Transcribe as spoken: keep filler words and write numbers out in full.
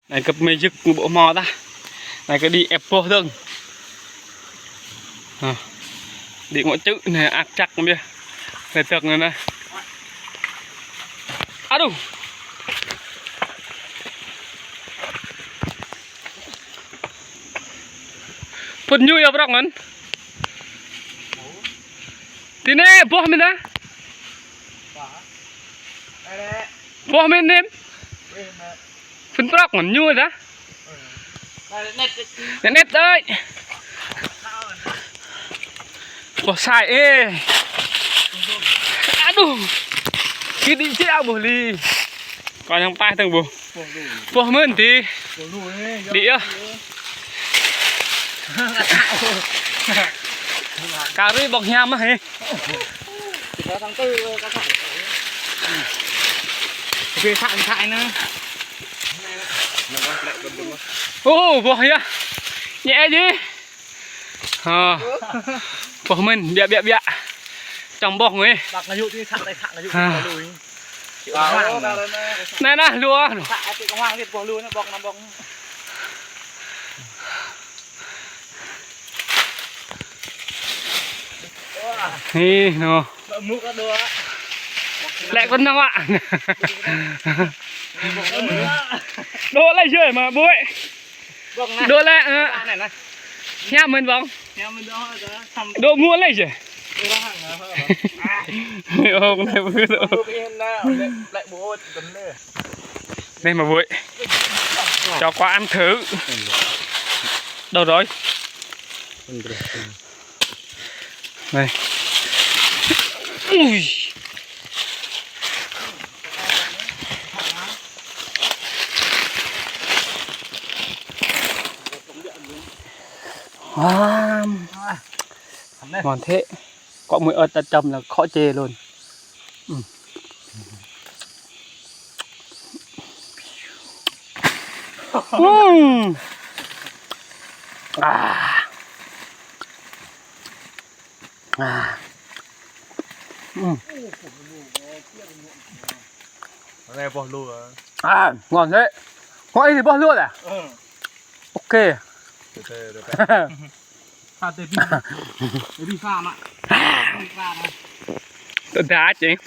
Anai kơ mơi jơk ƀu hmâo tah. Anai kơ đĭ ĕp boh dơ̆ng. Hă. Đĭ ngŏ čư̆ anai ăt čăk biă. Anai dơ̆ng anai. Aduh. Phŭn ñu yơh prŏk ngăn. Tui anai boh mơ̆n tah. Boh mơ̆n anai. Phŭn prŏk ngăn ñu tah. Net net ơi. Boh sai ê. Aduh. Kơ đĭ čih ăt boh li. Kơ anŭn pah tơ̆ng boh. Boh mơ̆n tih. Đĭ yơh. Kari ƀong hiam ah hê. Kita tháng tư các bạn. Về sạn sạn nữa. Ô, boh yơh. Ñĕ dih. Hă. Boh mơ̆n, biă biă biă. Čang boh ngui. Băk ngă yŭ ti săk tai săk ngă yŭ. Hă. Anai nah lu ah. Săk ati kơhuang ti boh lu anai bŏk anai bŏk. Ih, anŭn. Lĕ kơ anŭn ah. Dŏ lĕ jơi mă ƀuh. Dŏ lĕ, ơ. Hiam mơ̆n ƀong. Dŏ mơ̆n lĕ jơi. Ô, anai ƀuh. Anai mă ƀuh. Cho qua ăn thử. Đâu rồi? Anai. Ui. Wow. Ngon thế. Có mùi ớt chấm là khó chê luôn. Ừm. Ừm. À. À. Ừm. Anai boh lu ah. À, ngon thế. Ngon ih boh lu ah? Ừ. Ok. Từ từ, từ từ. Sa tê bi. Bi sa mă. Bi sa mă. Tơ đa čeng.